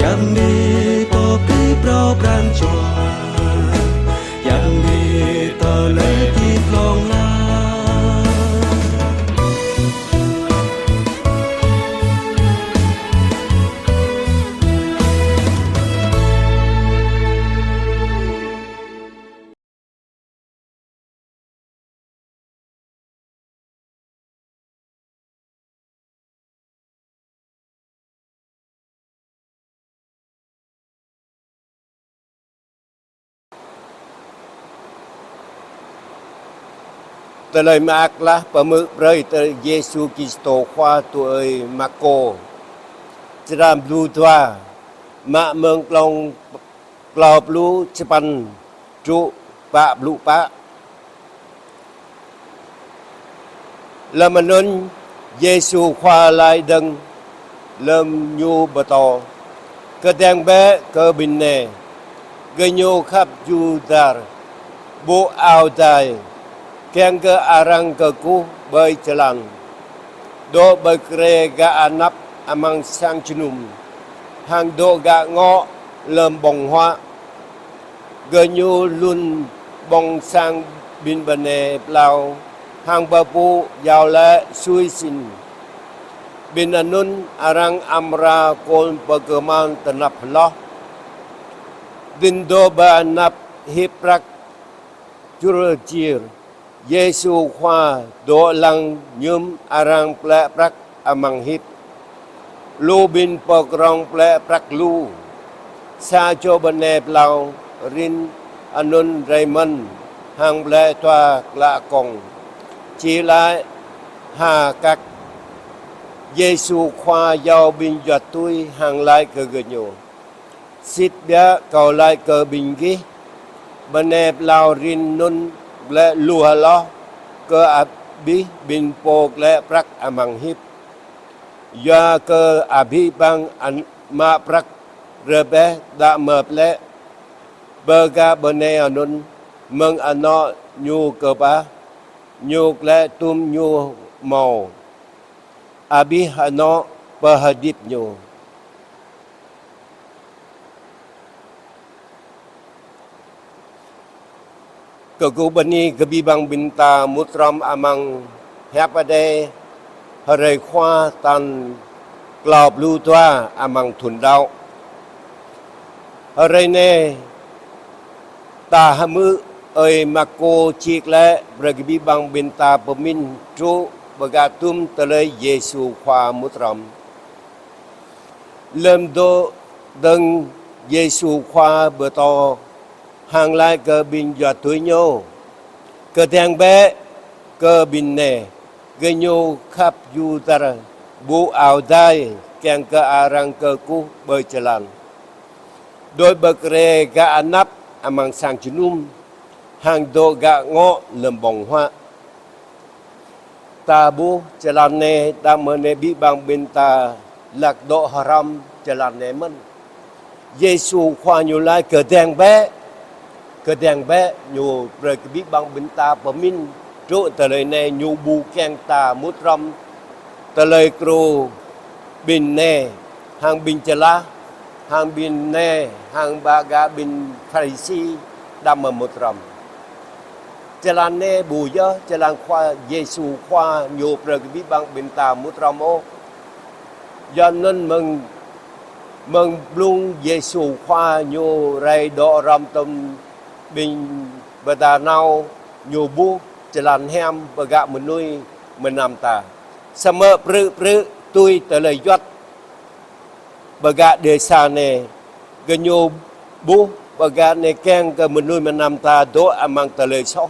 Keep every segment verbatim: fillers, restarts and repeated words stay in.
Yang ni pơpĭ phrâo pran jua, yang ni tơlơi pĭ hlŏng lar. Tơlơi mơak klă pơhmư̆ brơi tui Yêsu Kristô Khua tui ơi Markô. Črăn pluh dua, mă mơ̆ng klŏng klâo pluh čơpăn truh pă pluh pă. Lơm anŭn Yêsu Khua laĭ dơ̆ng lơm Ñu pơtô: Kơdơ̆ng bĕ kơ ƀing nai. Gơñu khăp jŭ dar, ƀuh ao dai, kiăng kơ arăng kơkuh ƀơi jơlan, dŏ pơkrê gah anăp amăng sang jơnum, hăng dŏ gah ngŏ lơm ƀơ̆ng huă. Gơñu lun ƀơ̆ng sang ƀing bơnai plao hăng pơpŭ iâu laĭ sui sĭn. Ƀing anŭn arăng amra kôl pơkơhmal tơnap hloh. Dơ̆ng dŏ pơ anăp hip prăk jur jir, Yêsu Khua dŏ lăng mơñum arăng plĕ prăk amăng hip. Lu ƀing pơkrong plĕ prăk lu. Sa čô bơnai plao rin anŭn rai mơ̆n hăng plĕ dua klă kông, či laĭ ha kăk. Yêsu Khua iâu ƀing juăt tui hăng laĭ kơ gơñu: Sĭt biă Kâo laĭ kơ ƀing gih, bơnai plao rin anŭn plĕ lu hloh kơ abih ƀing pô klĕ prăk amăng hip. Yua kơ abih bang an-, mă prăk rơbeh đah mơ̆ plĕ. Bơ gah bơnai anŭn, mơ̆ng anŏ ñu kơƀah, ñu klĕ tum ñu hmâo, abih anŏ pơhơdip ñu. Kơkuh bơni kơ abih bang ƀing ta mŭt hrŏm amăng Hiăp Adai hrơi Khua tal klâo pluh dua amăng thŭn đăo. Hrơi anai ta hmư̆ ơi Markô čih laih brơi kơ abih bang ƀing ta pơmĭn truh pơ gah tum tơlơi Yêsu Khua mŭt hrŏm. Lơm dŏ dơ̆ng, Yêsu Khua pơtô hăng laĭ kơ ƀing juăt tui Ñu: Kơdơ̆ng bĕ kơ ƀing nai. Gơñu khăp jŭ dar, ƀuh ao dai, kiăng kơ arăng kơkuh ƀơi jơlan, dŏ pơkrê gah anăp amăng sang jơnum, hăng dŏ gah ngŏ lơm ƀơ̆ng huă. Ta ƀuh jơlan anai, đah mơ̆ anai abih bang ƀing ta hlak dŏ hrŏm jơlan anai mơ̆n. Yêsu Khua Ñu laĭ: Kơdơ̆ng bĕ, kơdơ̆ng bĕ, Ñu brơi kơ abih bang ƀing ta pơmĭn truh tơlơi anai, Ñu ƀu kiăng ta mŭt hrŏm tơlơi kru ƀing nai, hăng ƀing čơlah, hăng ƀing nai, hăng ƀă gah ƀing Pharisi đah mơ̆ mŭt hrŏm. Jơlan anai ƀu djơ̆ jơlan Khua Yêsu Khua Ñu brơi kơ abih bang ƀing ta mŭt hrŏm ôh. Yua anŭn mơ̆ng, mơ̆ng blung Yêsu Khua Ñu rai dŏ hrŏm tom ƀing pơđar nao, Ñu ƀuh jơlan hiam pơ gah mơnuih mơnam ta. Samơ̆ prư̆ prư̆ tui tơlơi juăt pơ gah dêsa anai, gơñu ƀuh pơ gah anai kiăng kơ mơnuih mơnam ta dŏ amăng tơlơi soh.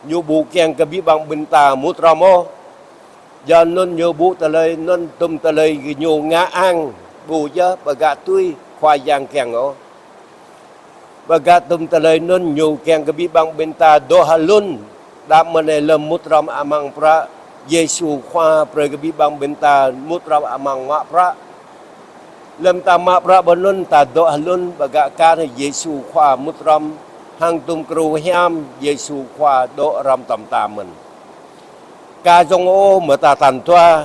Ñu ƀu kiăng kơ abih bang ƀing ta mŭt hrŏm ôh. Yua anŭn ñu ƀuh tơlơi anŭn, tum tơlơi gơñu ngă ang ƀu djơ̆ pơ gah tui Khua Yang kiăng ôh. Pơ gah tum tơlơi anŭn Ñu kiăng kơ abih bang ƀing ta dŏ hlŭn, đah mơ̆ anai lơm mŭt hrŏm amăng prăk, Yêsu Khua brơi kơ abih bang ƀing ta mŭt hrŏm amăng mă prăk. Lơm ta mă prăk pơ anŭn, ta dŏ hlŭn pơ gah kar Yêsu Khua mŭt hrŏm, hăng tum kru hiam Yêsu Khua dŏ hrŏm tom ta mơ̆n. Kar dơ̆ng ôh, mơta tal dua,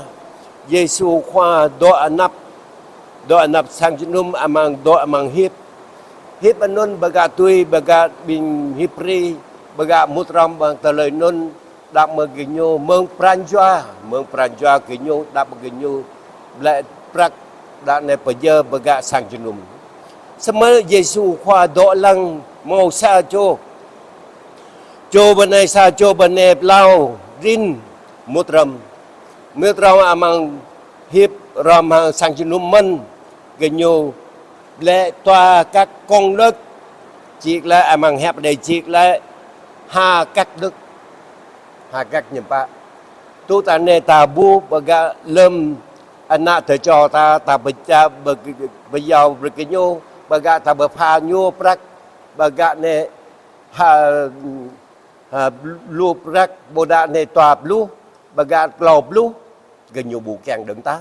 Yêsu Khua dŏ anăp Dŏ anăp sang jơnum amăng dŏ amăng hip. Hip anŭn bơ gah tui, bơ gah ƀing Hibri, bơ gah mŭt hrŏm amăng tơlơi anŭn, đah mơ̆ gơñu mơ̆ng pran jua, mơ̆ng pran jua gơñu, đah mơ̆ gơñu blĕ prăk, đah anai pơjơ̆ bơ gah sang jơnum. Samơ̆ Yêsu Khua dŏ lăng hmâo sa čô. Čô bơnai sa čô bơnai blâo rin mŭt hrŏm. Mŭt hrŏm amăng hip hrŏm hăng sang jơnum mơ̆n, gơñu blĕ dua kăk kông đŏk, čih lĕ amăng hiăp Adai čih lĕ ha kăk đŏk, ha kăk ñăm pă. Tui ta anai ta ƀuh bơ gah lơ̆m ană tơčô ta, ta pơčah bơ-, pơyâo brơi kơ ñu, bơ gah ta pơpha ñu prăk, bơ gah anai ha, ha, lu prăk, ƀôdah anai dua pluh, bơ gah klâo pluh, gơñu ƀu kiăng đơ̆ng ta.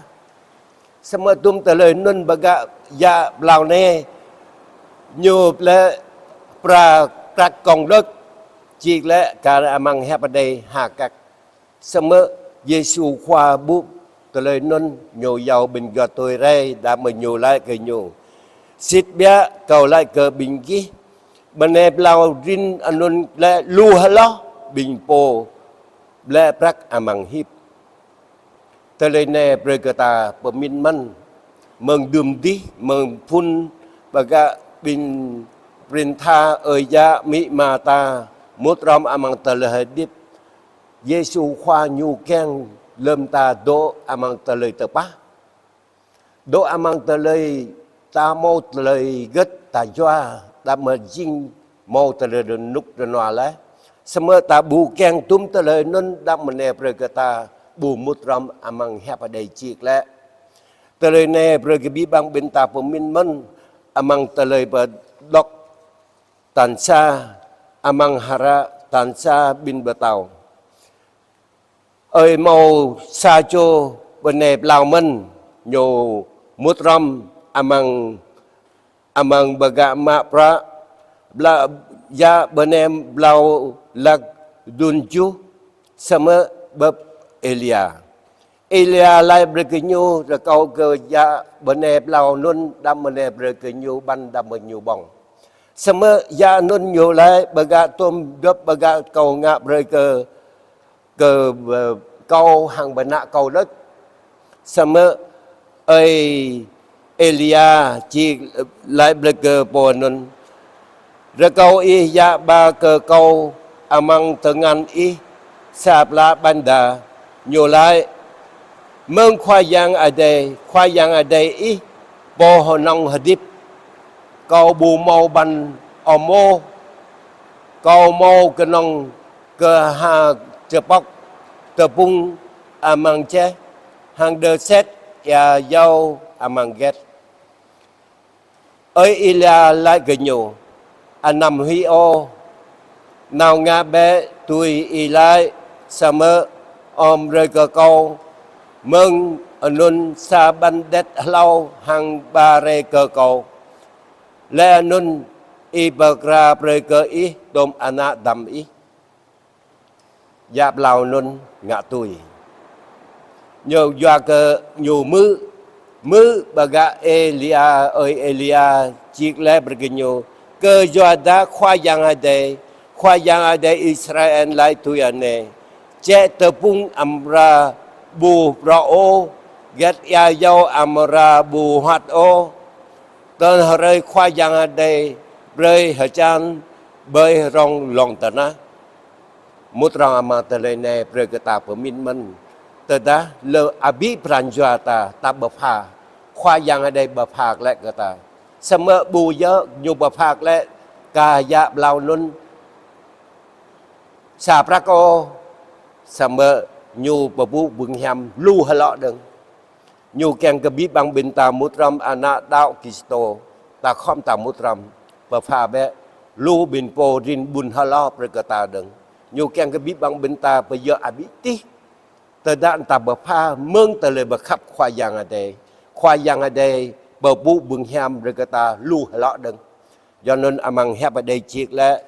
Samơ̆ tum tơlơi anŭn bơ gah yă blâo anai, ñu blĕ pra kăk kông đŏk, čih lĕ kar amăng hiăp Adai ha kăk. Samơ̆ Yêsu Khua ƀuh tơlơi anŭn, ñu iâu ƀing gơyut tui rai, đah mơ̆ ñu laĭ kơ gơñu: Sĭt biă kâo laĭ kơ ƀing gih, bơnai blâo rin anŭn lĕ lu hloh ƀing pô blĕ prăk amăng hip. Tơlơi anai brơi kơ ta pơmĭn mơ̆n, mơ̆ng đưm dih, mơ̆ng phŭn bơ gah ƀing prin tha, ơi yă amĭ ama ta, mŭt hrŏm amăng tơlơi hơdip. Yêsu Khua ñu kiăng lơ̆m ta dŏ amăng tơlơi tơpă. Dŏ amăng tơlơi ta hmâo tơlơi hơget ta yua, đah mơ̆ jing hmâo tơlơi rơnŭk rơnua laih. Samơ̆ ta ƀu kiăng tum tơlơi anŭn, đah mơ̆ anai brơi kơ ta ƀu mŭt hrŏm amăng hiăp Adai čih lĕ. Tơlơi anai brơi kơ abih bang ƀing ta pơmĭn mơ̆n amăng tơlơi pơđŏk tal sa, amăng hră tal sa ƀing pơtao. Ơi hmâo sa čô bơnai blâo mơ̆n, ñu mŭt hrŏm amăng, amăng bơ gah mă prăk, blă yă bơnai blâo lăk dŭn juh, samơ̆ bưp Êlia. Êlia laĭ brơi kơ ñu, rơkâo kơ yă bơnai blâo anŭn, đah mơ̆ anai brơi kơ ñu ƀăn, đah mơ̆ ñu ƀơ̆ng. Samơ̆ yă anŭn ñu laĭ: Bơ gah tôm dŏp bơ gah kâo ngă brơi kơ, kơ, ơ, kâo hăng bơnă kâo đôč. Samơ̆ ơi Êlia či laĭ brơi kơ pô anŭn: Rơkâo ih yă ba kơ kâo amăng tơngan ih sa pla ƀañ đa. Ñu laĭ: Mơ̆ng Khua Yang Adai, Khua Yang Adai ih, pô hơnơ̆ng hơdip, kâo ƀu hmâo ƀăn ôh mơ̆, kâo hmâo kơnơ̆ng kơ ha čơpŏk tơpŭng amăng čeh, hăng đơ sĕt ia yâo amăng get. Ơi Êlia laĭ kơ ñu: Anăm huĭ ôh, nao ngă bĕ tui ih laĭ, samơ̆ ôm brơi kơ kâo mơ̆ng anŭn sa ƀăn đĕt hlâo hăng ba rai kơ kâo. Laih anŭn ih pơkra brơi kơ ih tôm ană dăm ih. Yă blâo anŭn ngă tui. Ñu yua kơ ñu hmư̆, hmư̆ bơ gah Êlia, ơi Êlia čih laĭ brơi kơ ñu: Kơyua dah Khua Yang Adai, Khua Yang Adai Israel laĭ tui anai: Čeh tơpŭng amra ƀu prŏ ôh, get ia yâo amra ƀu huăt ôh, tơl hrơi Khua Yang Adai brơi hơjan ƀơi rŏng lŏn tơnah. Mŭt hrŏm amăng tơlơi anai brơi kơ ta pơmĭn mơ̆n. Tơdah lơ̆m abih pran jua ta, ta pơpha, Khua Yang Adai pơpha glaĭ kơ ta. Samơ̆ ƀu djơ̆ ñu pơpha glaĭ kơ yă blâo anŭn sa prăk ôh, samơ̆ ñu pơpŭ ƀơ̆ng hiam lu hloh đơ̆ng. Ñu kiăng kơ abih bang ƀing ta mŭt hrŏm ană đaŏ Kristô, ta khŏm ta mŭt hrŏm, pơpha bĕ lu ƀing pô rin ƀun hloh brơi kơ ta đơ̆ng. Ñu kiăng kơ abih bang ƀing ta pơyơr abih tih. Tơdah ta pơpha mơ̆ng tơlơi pơkhăp Khua Yang Adai, Khua Yang Adai pơpŭ ƀơ̆ng hiam brơi kơ ta lu hloh đơ̆ng. Yua anŭn amăng hiăp Adai čih laĭ,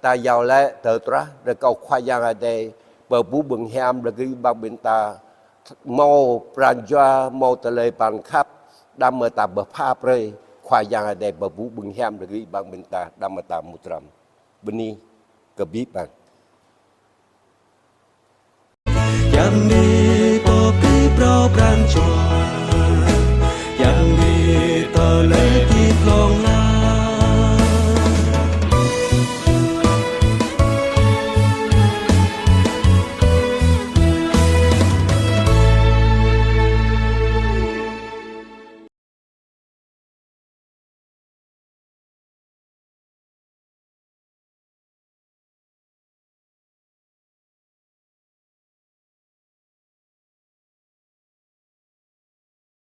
ta iâu laĭ tơtrah, rơkâo Khua Yang Adai pơpŭ ƀơ̆ng hiam brơi kơ abih bang ƀing ta hmâo pran jua, hmâo tơlơi pơkhăp, đăm mơta pơpha brơi Khua Yang Adai pơpŭ ƀơ̆ng hiam rơgri ƀăng ƀing ta, đăm mơta mŭt hrăm. Bơni kơ abih bang. Yam ni pô pơpŭ pran jua